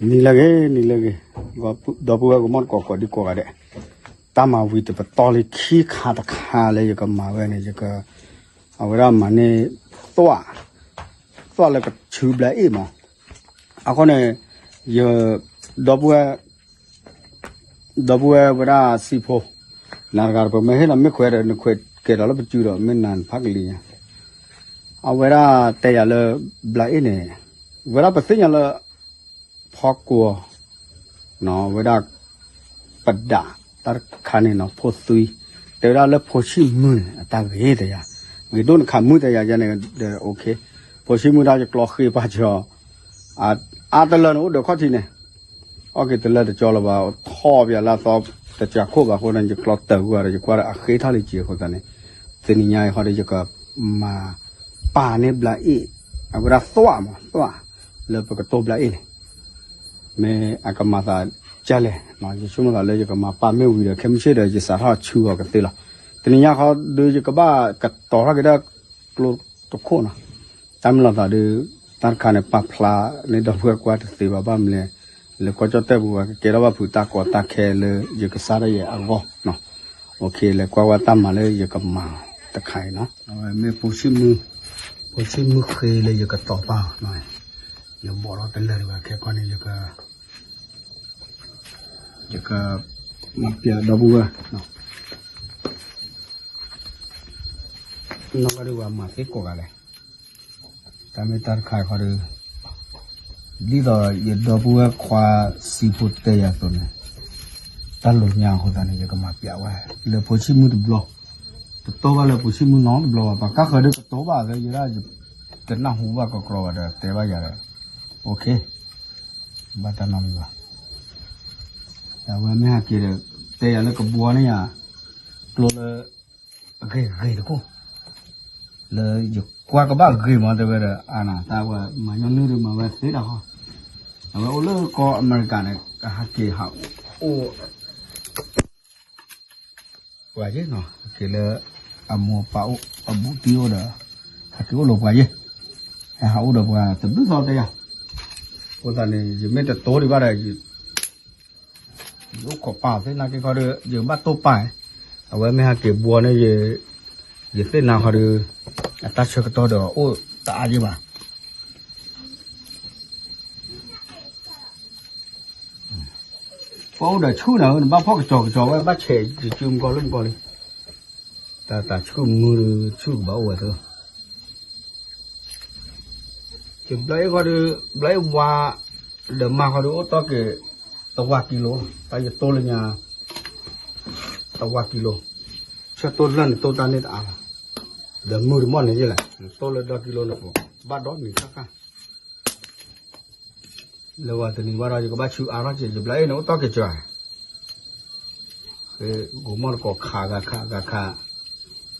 နံၤလၢအဂ့ၤ နံၤလၢအဂ့ၤ, ဒီပုၢ်ဝဲၢ်ကမီၣ်တကိးကိးဒံကိးဂၤဒဲး, တၢ်မၤဝံၤတပတီၢ်လံခံခါတခါလၢယကမၤဝဲန့ၣ် ယက, အဝဲဒၣ်မၤန့ၢ်သွၣ်, သွၣ်လၢကဆူဘျါအ့ၣ်မး, အဃိန့ၣ်, ယ, ဒီပုၢ်ဝဲၢ် ဒီပုၢ်ဝဲၢ်ဝဲဒၣ်စံဖိ, နၤတဂၤတပမ့ၢ်ဟ့ၣ်လီၤမ့ၢ်ခွဲးဒီး နခွဲးကဲၤဒီးလၢပစုဒီး မ့ၢ်နၤနဖးကလံၤညါ, အဝဲဒၣ်တဲယၤလၢ ဘျါအ့ၣ်န့ၣ်, ဝဲဒၣ်ပသ့ၣ်ညါလၢ ဖီကွီၤ, ဝဲဒၣ် ပဒး, တၢ်တခါန့ၣ်နီၤ ဖိသွံ, တဲဝဲဒၣ်လၢဖိဆံၣ်မုၢ်န့ၣ် အတၢ်ဂ့ၤတယၤ, ဂ့ၤဒိၣ်နခးမုၢ်တယၤယဲန့ၣ်, ဖိဆံၣ်မုၢ်တၢ်ယကျီဃ့ပာ်စၢၤ, အါတလၢန့ၣ်အိၣ်ဒီးခီၣ်ထံးန့ၣ်, အီၣ်က့ၤတလၢတကၠီလၢၤဘၣ် ထီၣ်ပယၤလၢအသီတကးခိၣ်ဘၣ်အဃိန့ၣ် ယကျီတၢ်ဝဲဒီး ယကွၢ်ဒီးအဃ့ထီၣ်လံက့ၤအဃိသတးန့ၣ်, တနံၤညါအံၤဃီဒီးယကမၤပာ်န့ၢ်ဘျါအ့ၣ်, အဝဲဒၣ်သွၣ်မး သွၣ်, လၢပကတိၤဘျါအ့ၣ်န့ၣ် မ့ၢ်အကမၤသးဒ်လဲၣ်, ယဆိကမိၣ်သးလၢယကမၤပာ်မ့ၢ်ဝံၤဒီး ခဲမုၢ်ဆ့ၣ်ဒီး ယစးထီၣ်ဆူအီၤကသ့လီၤ. တနံၤညါဃီဒီး ယကဘၣ်ကတီၤထီၣ်က့ၤဒၣ်ကျိတခိၣ်နီၤ, တၢ်မ့ၢ်လီၤသးဒီး တၢ်တခါန့ၣ် ပာ်ဖျါန့ၢ်ဒီပုၢ်ဝဲၢ်ကွၢ်တသ့ဘၣ် ဘၣ်မနုၤလဲၣ်, လၢကီၢ်ကၠီၣ်တဲၣ်ပူၤ ပှၤကကဲထီၣ်ဘၣ်ဖုးတၢ်ကီတၢ်ခဲလၢယကစၢ်ဒၣ်ယဲအဂီၢ်, လဲၤကွၢ်ဝဲတၢ်မၤလၢယကမၤတခါအံၤနီၤ, အဝဲမ့ၢ်ဖိဆံၣ်မုၢ်, ဖိဆံၣ်မုၢ်ဃ့လၢယကတီၤပာ်အီၤ, ယဘီၣ်ထီၣ်တလၢာ်ဒံးဘၣ် ခဲကီန့ၣ် ယက, ယက, မၤပျဲဒီပုၢ်ဝဲၢ်, နီၢ်ကီၢ်ဒုးပှၤမၤသ့ကိးဂၤလဲၣ်, တၢ်မ့ၢ်တၢ်တခါအံၤဃီဒီး, ဒ်သိးယဒီပုၢ်ဝဲၢ်ခွါစံဖိတဲယၤအသိးန့ၣ်, တၢ်လိာ်ညါအဃိသတးန့ၣ် ယကမၤပျဲဝဲ, လၢဖိဆံၣ်မုၢ်တဘျီ, တတိၢ်ဘၣ်လၢဖိဆံၣ်မုၢ်နီတဘျီဘၣ် ပှၤကါဃၢၤဒုးကတိၤဘၣ်သ့ယဲဒၣ်, တနၢ်ဟူဘၣ်ကီကီဘၣ်ဒီးတဲဘၣ်ယၤဒီး, ဘၣ်တၢ်နီတမံၤဘၣ်, အဝဲမ့ၢ်ဟဲက့ၤဒီး, တဲယၤလၢကဘှီန့ၢ်ယၤ, ကျိလၢ, အဂ့ၤဂ့ၤတခိၣ်, လၢယကွၢ်ကဘၣ်ဂ့ၤမးတဲဝဲဒီး အါနၤတၢ်ဝဲမၤညီနုၢ်ဒုးမၤဝဲသ့တၢ်ဃီ, အဝဲအိၣ်လၢကီၢ်အမဲရကၤန့ၣ် ဟဲက့ၤဟးအိၣ် ပှၤယ့ၣ်နီၤ ဟဲက့ၤလၢ အမိၢ်အပၢ်အိၣ်အဘူးတံၢ်အိၣ်ဒီး ဟဲက့ၤအိၣ်လီၤပှၤယ့ၣ်, ဟဲဟးအိၣ်ဒီးပှၤတဘျုးသီတယၤ, အဃိသတးန့ၣ် ယမ့ၢ်တတိၤဒံးဘၣ်ဒီး ယအိၣ်ခိးပာ်အီၤသ့ၣ်နာ်က့ခီဒီး ယကဘၣ်တိၢ်ပာ်, အဝဲမ့ၢ်ဟဲက့ၤဘှီန့ၢ် ယသ့ၣ်နါခီဒီး အတၢ်ဆၢကတီၢ်ဒီးအိၣ်တအါယ့ၣ်ဘၣ်. ပှၤအိၣ်ဒီးဆူၣ်န့ၣ် နဘၣ်ဖီၣ်ကစီၤကစီၤဝဲ ဘၣ်ဆဲးယစုမကီၢ်လၢမကီၢ်လံ, တၢ်တၢ်ဆူၣ်မုၢ်ဒီးဆူၣ်ကဘၣ်အိၣ်ဝဲသၢ ယဘျါအ့ၣ်ခီဒီး ဘျါအ့ၣ်ဝါ ဒီးမါခီဒီးအိၣ်တီၢ်က့ၤ တဝၤကံလိလီၤ. တၢ်ယတိၢ်လၢညါ တဝၤကံလိ, ဆၢတိၢ်တဖျၢၣ်န့ၣ် တိၢ်တၢ်န့ၢ်တအါလီၤ. ဒီးမုၢ်တမီၢ်န့ၣ်ယဲလဲၣ် တိၢ်လၢဒီကံလိန့ၣ် ဘၣ်ဒီနံၤဃၣ်ဃၣ် လၢဝဲတနံၤဘၣ်ဒီး ယကဘၣ်ဆူအါထီၣ်က့ၤ ယဘျါအ့ၣ်န့ၣ် အိၣ်တီၢ်က့ၤစှၤ ဂိၤမီၢ်တကိးခးဂၤခးဂၤခး,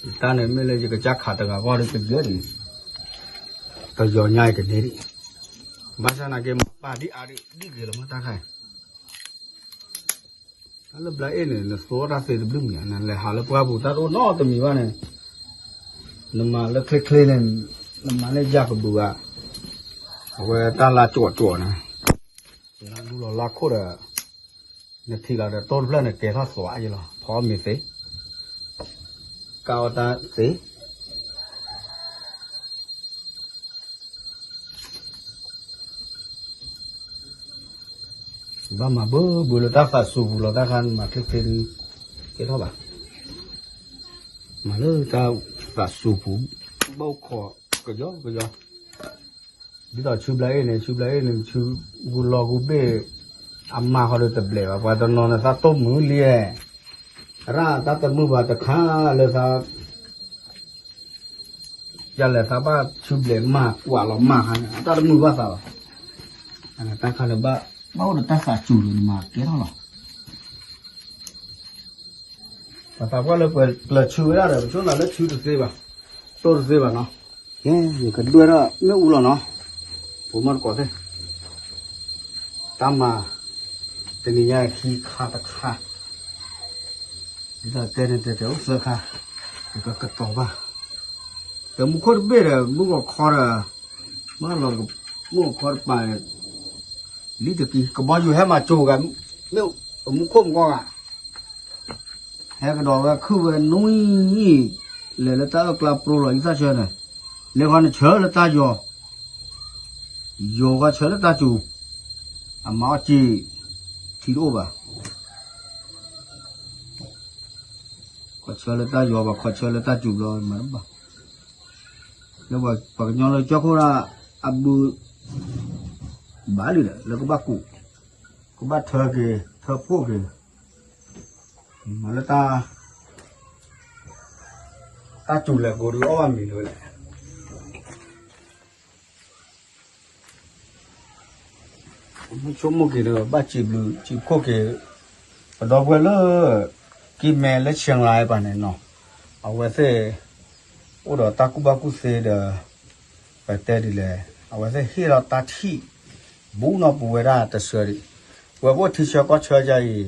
ယတၢ်န့ၣ်မ့ၢ်လၢယကစၢ်ခးတဂၤဂီၢ်ဒီးကယဲၢ်ဒံး, တယီၤညါယကန့ၢ်ဒံး, ဘၣ်ဆၣ်နာ်က့ မၤပာ်ဒံးအါဒံး ဒ်ဂ့ၤလီၤမ့ၢ်တၢ်ခါအံၤ, တၢ်လၢဘျါအ့ၣ်န့ၣ် နသိတၢ်သ့တဘျုးမံၤ နလဲၤဟးလၢပှၢ်ပူၤတၢ်တအိၣ်နီတမံၤဘၣ်န့ၣ်, နမၤလၢချ့ချ့န့ၣ်, နမၤလၢယၤကဘုးဘၣ်, အဝဲတၢ်လါကၠိးကၠိးန့ၣ်, နဒူလီၤလါခိၣ်ဒီး နထံၣ်လီၤဒီးတိၢ်တဖျၢၣ်န့ၣ် ကဲထီၣ်သွးယဲလီၤ ဖီမ့ၤသ့, ကၢ်အီၣ်တၢ်သ့, ဘၣ်မၤဘၢဘၢလၢတၢ်သးစူၤပူၤလီၤ တၢ်ခါနမၤချ့ချ့ဒုး ကဲထီၣ်ဘၣ်, မၤလၢတၢ်သးစူၤပူၤ, ဘၣ်အိၣ်ခိးကယီကယီ ဒ်သိးဆူဘျါအ့ၣ်န့ၣ် ဆူဘျါအ့ၣ်န့ၣ် ဆူဂူလီၤဂူဘ့ၣ်, အမါဃီဒီးတဘျဲးဘၣ် ပှၤတနီၤန့ၣ် သးတိၢ်မုာ်လံ, ရၣ်တၢ်တမုာ်ဘၣ်တခါလၢသး, ယလဲၤသးဘၣ်ဆူဘျဲးမၤကွၢ်လီၤမါခါန့ၣ် အတၢ်တမုာ်ဘၣ်သးဘၣ်, တၢ်ခါန့ၣ်ဘၣ်, ဘၣ်အိၣ်ဒီးတၢ်သးစူၤန့ၣ် နမၤကဲထီၣ်လီၤ ပှၤသးပှၢ်လၢပျၢၤဆူဝဲဒၣ်ဒီး ပဆိကမိၣ်လၢဆူတသ့ဘၣ်, တိၢ်တသ့ဘၣ်နီၤ, ယကဒွဲၣ်ထီၣ်မ့ၣ်အူလီၤနီၤ, ပမီၢ်တကိးသ့ၣ်, တၢ်မၤ, တနံၤညါခံခါတခါ, ဒ်သိးတဲန့ၣ်တဲတဲအိၣ်သၢခါ, ယကကတီၤဘၣ်, ဒီးမူခိၣ်တဘ့ၣ်ဒီး မုၢ်ဂီၤခီဒီး, မုၢ်ဂီၤခီတပၤန့ၣ်, လံတကံ ကဘီယူၤဟဲမၤစၢၤဂၤ မ့ၢ်အမူခိၣ်မကီဂၤ ဟဲကဒီးဝဲခုၣ်ဝဲနွံ လဲၤလၢတၢ်အၢၣ်ကျါပြိလီၤအံသၣ်ဆၢန့ၣ် လဲၤဃီနဆၢလၢတၢ်ယီၤ ယီၤဃီဆၢလၢတၢ်စူၤ အမၤအီၣ်စ့ ထံတအိၣ်ဘၣ် ခီဆၢလၢတၢ်ယီၤဘၣ် ခီဆၢလၢတၢ်စူၤဘျီ မၤတဘၣ် လၢပှၤကညီလၢကၠီခိၣ်ဒၣ် အဘု ဘၣ်လံဒီး လၢကဘၣ်ကူး ကဘၣ်ထၢက့ၤ ထၢဖှိၣ်က့ၤ မၤလၢတၢ် တၢ်စူၤလဲၤကိးဒုးအီၣ်ဘၣ်မံၤလၢၤဝဲလဲၣ် မ့ၢ်ဆိကမိၣ်က့ၤဒီး ဘၣ်စံးဘျုးစံးဖှိၣ်က့ၤ ပဒီပုၢ်ဝဲၢ်လၢ ကံၢ်မဲလၢဆဲးလၤပၣ်န့ၣ်နီၤ အဝဲသ့ၣ် အိၣ်ဒီးတၢ်ကူၣ်ဘၣ်ကူၣ်သ့ဒီး ပတဲဒ်လဲၣ် အဝဲသ့ၣ်ဟ့ၣ်လီၤတၢ်ထံၣ် ဘူးနီၢ်ပူၤဝဲဒၣ်တစၢဒံး ပဝဲပအိၣ်ထံဆၢကီၢ်ဆၢယါအံၤ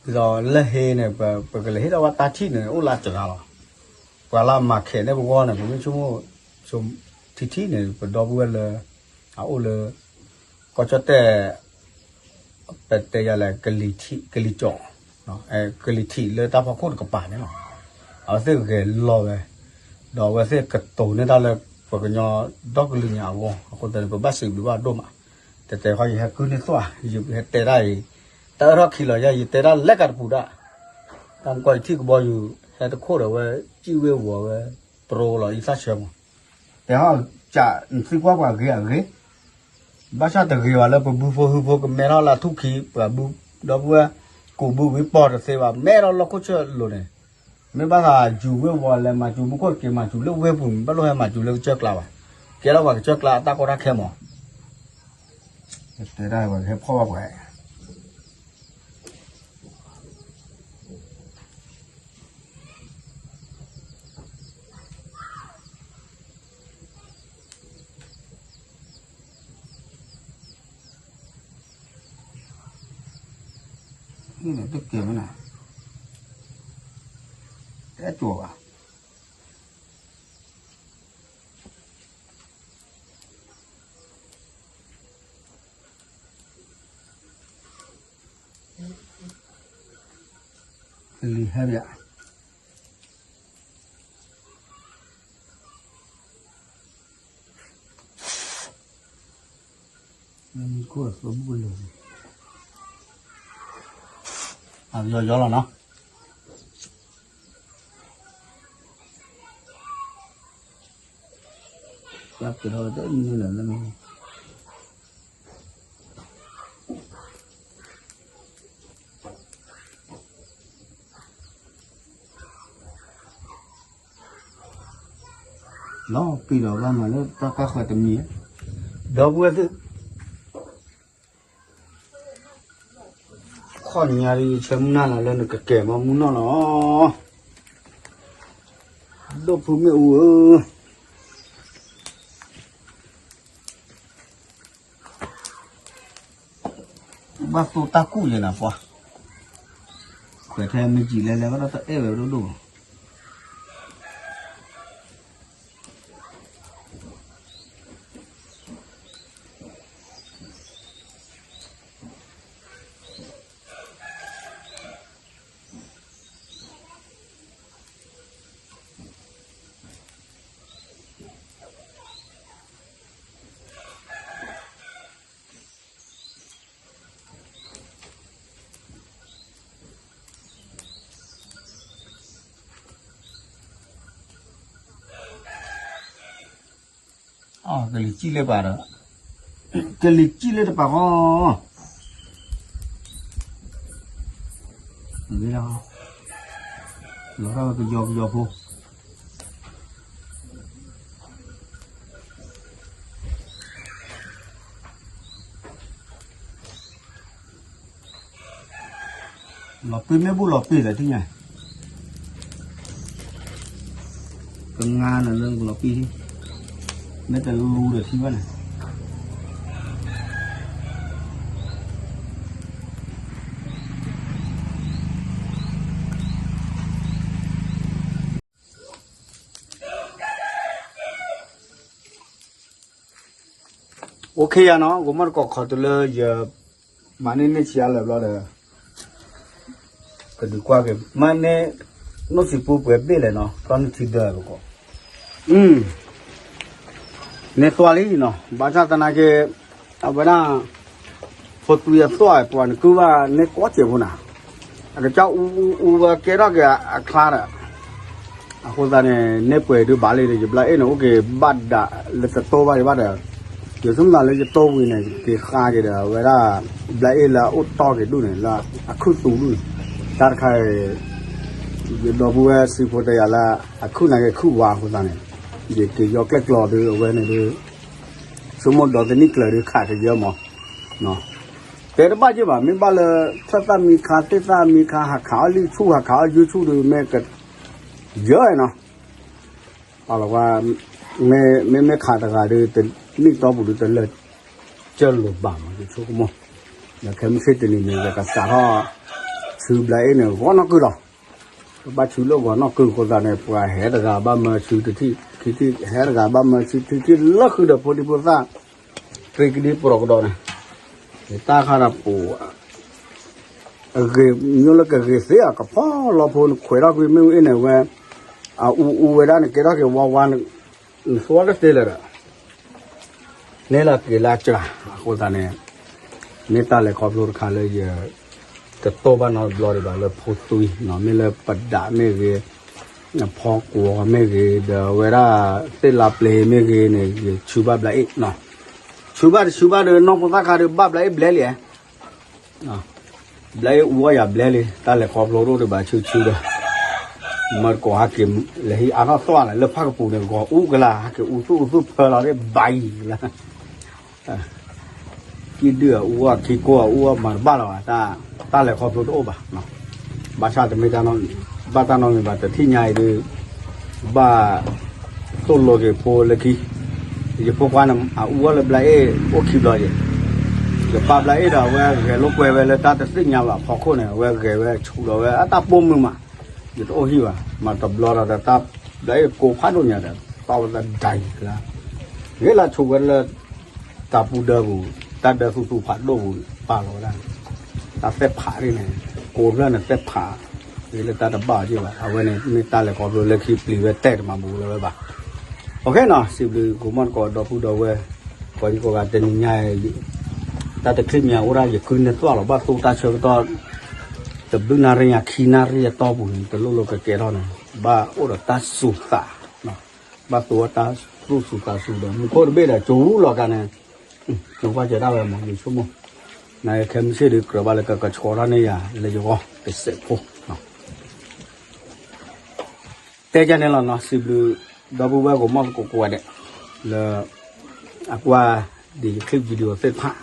ဒ်သိးလၢဟ့န့ၣ် ပကလဲၤဟ့ၣ်ထီၣ်ဝဲတၢ်ထံၣ်န့ၣ် အိၣ်လၢတဂၤလီၤ. ပှၤလၢအမၤခဲးန့ၢ်ပဂီၢ်န့ၣ် ပမ့ၢ်ဆိကမိၣ် ထံထံၣ်န့ၣ် ပဒီပုၢ်ဝဲၢ်လၢ အအိၣ်လၢ ကီၢ်ကၠီၣ်တဲၣ် ပတဲယၤလဲၣ် ကလံၤကၠီၣ် ကလံၤထံးလၢတၢ်ဖီခိၣ်တကပၤန့ၣ်လီၤ. အဝဲသ့ၣ်ဂဲၤလီၤဝဲ ဒီးအဝဲသ့ၣ်ကတိၤန့ၢ်တၢ်လၢ ပှၤကညီဒီကလုာ်ညါအဂီၢ် အဃိသတးန့ၣ် ပဘၣ်စံးဘျုးဘၣ်ဒိၣ်မး. တဲတဲခီ ယဟဲကုၢ်န့ၢ်သွၣ် ယဟဲတဲတၢ်အံၤ တၢ်အၢၣ်ထီၣ်ခံလီၤယၤ ယတဲတၢ်လဲၤကးတပူၤဒၣ် တၢ်မကီယထံၣ်ကဘီယူၤ ဟဲတခိၣ်ဒီးဝဲ စံၣ်ဝ့ၤဝီၤဝဲ ပရိလီၤအံသၣ်ဆၢမး တဲဟီၣ် ကးနသံကွၢ်ပှၤဂ့ၤအဂ့ၤ ဘၣ်ဆၣ်တဂ့ၤဘၣ်လၢပဘုဖိဟုဖိကမဲထီၣ်လၢထူၣ်ခံ ပှၤဘုဒီပုၢ်ဝဲၢ် ကူးဘုဝံၤပီၢ်တသ့ဘၣ် မဲထီၣ်လီၢ်ခိၣ်ဆၢလိၤန့ၣ် မ့ၢ်ဘၣ်သးယူၤဝ့ၤဝီၤလဲၤမၤစူၤမူခိၣ်က့ၤမၤစူၤလၢဝ့ၢ်ပူၤ ဘၣ်လိၣ်ဟဲမၤစူၤလၢကစၢၢ်ကျါဘၣ်. ကဲထီၣ်ပှၤကစၢၢ်ကျါအတၢ်ကီတၢ်ခဲမး တဲဒၣ်ပှၤကဟဲဖီၣ်ဘၣ်ပှၤ န့ၣ်တကဲမနၤ တအဲၣ်ကၠီၤဘၣ် ကလံၤဟဲပၠး မံခိၣ်အသိဘူးကလၢာ် အယီယီလီၤနီၤ ကဲထီၣ်တနံၤလၢ်လၢ် လီၤပံာ်ဒီးဘၣ်မၤလၢတၢ်ကါဃၢၤတမံၤ ဒီပုၢ်ဝဲၢ်သ့ၣ် ခီၣ်ညါဒ်ဆၢမုၢ်နၤလီၤလၢနကကဲၤမီမူနီၢ်လီၤ ဒိၣ်ဖုမ့ၣ်အူဧၢ ဘၣ်သိတၢ်ကူၣ်ယဲနၤပှၤ ခွဲးထဲမ့ၢ်ကံၤလဲၤလဲၤဘၣ်ဒီးတအဲၣ်ဝဲဒိၣ်ဒိၣ် ကလံၤစံၣ်လၢပာ်ဒီး ကလံၤစံၣ်လၢတပာ်ဃီ လီၤထီၣ်ဝဲကယီကယီဖိ လီၤပ့ၤမ့ၢ်ဘူၣ်လီၤပ့ၤလၢထံၣ်ညါ ကငါန့ၣ်လၢလီၤပ့ၤ မ့ၢ်တလူဒီးထံၣ်ဘၣ်န့ၣ် လီၤ အိၣ်ခ့ယၤနီၤ ဂီၤမီၢ်တကိးခီတုၤလၢယ မၤန့ၢ်န့ၢ်ဆံးအါလၢာ်ဘျီဒီး ကဒုးကွၢ်က့ၤ မၤန့ၢ် နီၢ်စံးပူပှဲၤဘ့ၣ်လဲၣ်နီၤ တီနုၢ်ထံဒၢပကိး န့ၢ်သွၣ်လံနီၤ ဘၣ်ဆၣ်သနာ်က့ အဝဲဒၣ် ဖိသွံအသွၣ်ပှၤနကုၢ်ဘၣ် န့ၢ်ကိးစဲးဖိနၤ အကစၢ်အူအူအူဝဲကဲထီၣ်က့ၤအချါဒီး အဃိသတးန့ၣ် န့ၢ်ပှဲၤဒုးဘၣ်လံဒီး ယဘျါအ့ၣ်န့ၣ် အိၣ်က့ၤဘၣ်ဒးလၢတတိဘၣ်ဒံးဘၣ်ဒီး ယဆိကမိၣ်သးလၢယတိဝံၤန့ၣ် က့ၤဃါက့ၤဒီး အဝဲဒၣ် ဘျါအ့ၣ်လၢအအိၣ်တီၢ်က့ၤဒူၣ်န့ၣ် လၢအခုၣ်သူဒူၣ်န့ၣ် တၢ်တခါအံၤ ယဒီပုၢ်ဝဲၢ်စံးဖိတယၤလၢ အခုၣ်နၤက့ၤခုၣ်ဝါအဃိသတးန့ၣ် ယက့ၤယီကျဲၣ်ကျီဒုး အဝဲန့ၣ်ဒုး ဆိကမိၣ်ဒီးတနံၣ်ကျၢၤဒုး ခးကယၢမး တဲတဘၣ်က့ၤဘၣ် မ့ၢ်ဘၣ်လၢ ထၢၣ်သၣ်မံခါ သ့ၣ်သၣ်မံခါ ဟးခးအီၣ်လံၣ်ဆူၣ် ဟးခးအီၣ်ယုၢ်ဆူၣ်ဒုး မ့ၢ်ကယၢနီၤ ပာ်လီၤဝဲ မ့မ့ၢ်ခးတဂၤဒုး တနံၣ်တီပူၤဒုး တလၢ ကၢၢ်လိာ်ဘၣ်မး ယဆိကမိၣ် ဒီးခဲမုၢ်ဆ့ၣ်တနံၤန့ၣ် ယကစးထီၣ် ဆူဘျါအ့ၣ်န့ၣ် ဂီၤနီၢ်ကုၢ်လီၤ ကဘၣ်ဆူလၢဂီၤနီၢ်ကုၢ်အဃိသတးန့ၣ် ပှၤဟဲတဂၤဘၣ်မၢဆူတထံၣ် ခံထံၣ် ဟဲတဂၤဘၣ်မၢဆူထံၣ်ထံၣ်လၢဃုာ်ဒီးဖိဒံဖိသၣ် တြံကဒံပရီကဒီးန့ၣ် တၢ်ခါဒီးပူၤ အဂ့ၤ မ့ၢ်လၢကဂ့ၤသ့အကဖီလီၤဖိနခွဲးထီၣ်ကွံာ်မ့ၣ်အူအ့ၣ်န့ၣ်ဝဲ အအူအူဝဲဒၣ်န့ၣ် ကဲထီၣ်က့ၤဝါဝါ နသွီတသ့လၢၤဒီး န့ၢ်လၢက့ၤလၢစှၤ အဃိသတးန့ၣ် မ့ၢ်တၢ်လဲၤခီဖျိတခါလၢယ တတိၢ်ဘၣ်နီတဘျီဒံးဘၣ်လၢဖိသွံနီၤ မ့ၢ်လၢပဒးမ့ၢ်ဂ့ၤ ဖီကွီၤမ့ၢ်ဂ့ၤ ဒီးအဝဲဒၣ်သ့ၣ်လါပျ့ၤမ့ၢ်ဂ့ၤန့ၣ် ယဆူဘၣ်ဘျါအ့ၣ်နီၤ ဆူဘၣ်တဆူဘၣ်ဒီး နီၢ်ဖိသၣ်ခါဒီးဘၣ်ဘျါအ့ၣ်ဘျဲလံ ဘျါအ့ၣ်အူအီၣ်ယၤဘျဲလံ တၢ်လဲၤခီဖျိတအိၣ်ဒံးဘၣ်ဆူဆူဒီး မၢတကိးဟဲက့ၤ လဲၤဟံးအါထီၣ်သွၣ်လၢ လၢဖၣ်ကပူၤန့ၣ် ဂီၤအူကလာ် ဟဲက့ၤအူသူၣ်အူသူၣ်ဖၢလီၤဒ်ဘၣ်အံၤလၢ ကံၣ်ဒုၣ်အူအီၣ် ထံကိၢ်အူအီၣ် မၤတဘၣ်လီၤဘၣ် တၢ်လဲၤခီဖျိတအိၣ်ဘၣ် ဘၣ်ဆၣ်တမ့ၢ်တၢ်နီတမံၤဘၣ် တထံၣ်ညါအံၤဒုး ဘၣ်သိၣ်လိက့ၤဖိလၢခံ ယဖိခွါန့ၣ် အအူအီၣ်လၢဘျါအ့ၣ်အိၣ်ခံဘျီယဲၢ် ယပၢ်ဘျါအ့ၣ်ဒီး အဝဲဂဲၤလိာ်ကွဲဝဲလၢတၢ်တသ့ၣ်ညါဘၣ်အဖီခိၣ်န့ၣ် အဝဲဂဲၤဝဲဆူးဒီးဝဲအတၢ်ပိာ်မုၣ်မး ယတအိၣ်ဟံၣ်ဘၣ် မၤတဘျီဒီးတၢ်ဘျါအ့ၣ်ကိးဖးဒိၣ်ညါဒီး ပၢ်ဝဲသးဒၤယံၤကလါ ဂ့ၤလၢဆိးဝဲလၢ တၢ်ပူၤဒၢပူၤ တၢ်ဒၢသူၣ်သူၣ်ဖးဒိၣ်ပူၤ ပာ်လီၤဝဲဒၣ် တၢ်သဲၣ်ဖးဒ်န့ၣ် ကိးဖျၢၣ်န့ၣ်သဲၣ်ဖး ဂ့ၤလၢတၢ်တဘၣ်အီၤက့ၢ်ဘၣ် အဝဲန့ၣ်မ့ၢ်တၢ်လဲၤခီဖျိလၢခံပျံၤဝဲတဲာ်တမၤဘူးလၢၤဝဲဘၣ် အဃိနီၤ စံးဘျုးကိးမီၢ်တကိးဒီပုၢ်ဒီဝဲၢ် ကိးဒံကိးဂၤတနံၤညါအံၤ တၢ်တချံၣ်မံၤအိၣ်ဒၣ်ယကုၢ်န့ၢ်သွၣ်လီၤ ဘၣ်သိၣ်တၢ်ဆၢကတီၢ် တဘျုးနၣ်ရံၣ်ညါခံနၣ်ရံၣ်အတီၢ်ပူၤန့ၣ် တလိၣ်လိၣ်ကကဲထီၣ်န့ၣ် ဘၣ်အိၣ်ဒီးတၢ်စူၤသး ဘၣ်သိၣ်တၢ်သူၣ်စူၤသးစူၤဒီး မူခိၣ်တဘ့ၣ်ဒီး ကၠိလီၤကါန့ၣ် ကၠိကွၢ်စၢၤဒၣ်ဝဲမး ယဆိကမိၣ် နခဲမုၢ်ဆ့ၣ်ဒီး ကြၢးဘၣ်လၢကကဆှီထီၣ်န့ၢ်ယၤလၢယဂီၢ်တစဲးဖိ တဲကန့ၣ်လီၤနီၤ စံးဘျုး ဒီပုၢ်ဝဲၢ်ကိးမီၢ်သကိးကိးဂၤဒဲး လၢ အကွၢ် ဒ်ယ clip video သ့ၣ်တဖၣ်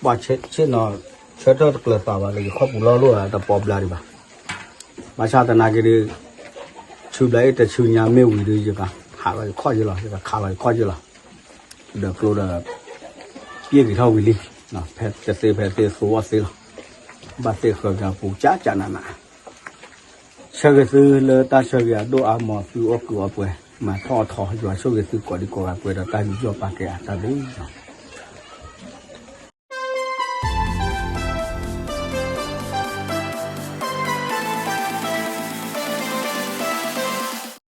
ဘၣ်ဆ့ၣ်နီၤ ဆၢထၢၣ်တကျၢၤသးဘၣ်လၢ ယခီပူၤလီၢ်လိၣ်ဧါ တပီဘျါဒံးဘၣ် ဘၣ်ဆၣ်သနာ်က့ဒီး ဆူဘျါအ့ၣ်တဆူညါမ့ၢ်ဝံၤဒီး ယကဟးလီၤယခီၣ်ယလီၤ ယကခးလီၤယခီၣ်ယလီၤ ဒီးကျိဒီး ပျဲက့ၤထီၣ်ဝံၤလံ ဖဲတသ့ဖဲသ့သိအီၣ်သ့လီၤ ဘၣ်သ့ၣ်ဃၢၤက့ၤအပူၤ ကၠးကၠးနးနး ဆၢဂ့ၤသုလၢတၢ်ဆၢဂ့ၤအဒိၣ်အါမး သုအိၣ်ကုၢ်အိၣ်ပှဲၤ မၤထီၣ်အထီ ယွၤဆိၣ်ဂ့ၤသုကိးဒံကိးဂၤပှဲၤဒီးတၢ်ယူးယီၣ်ပာ်ကဲအတၢ်ဘျုးလီၤ.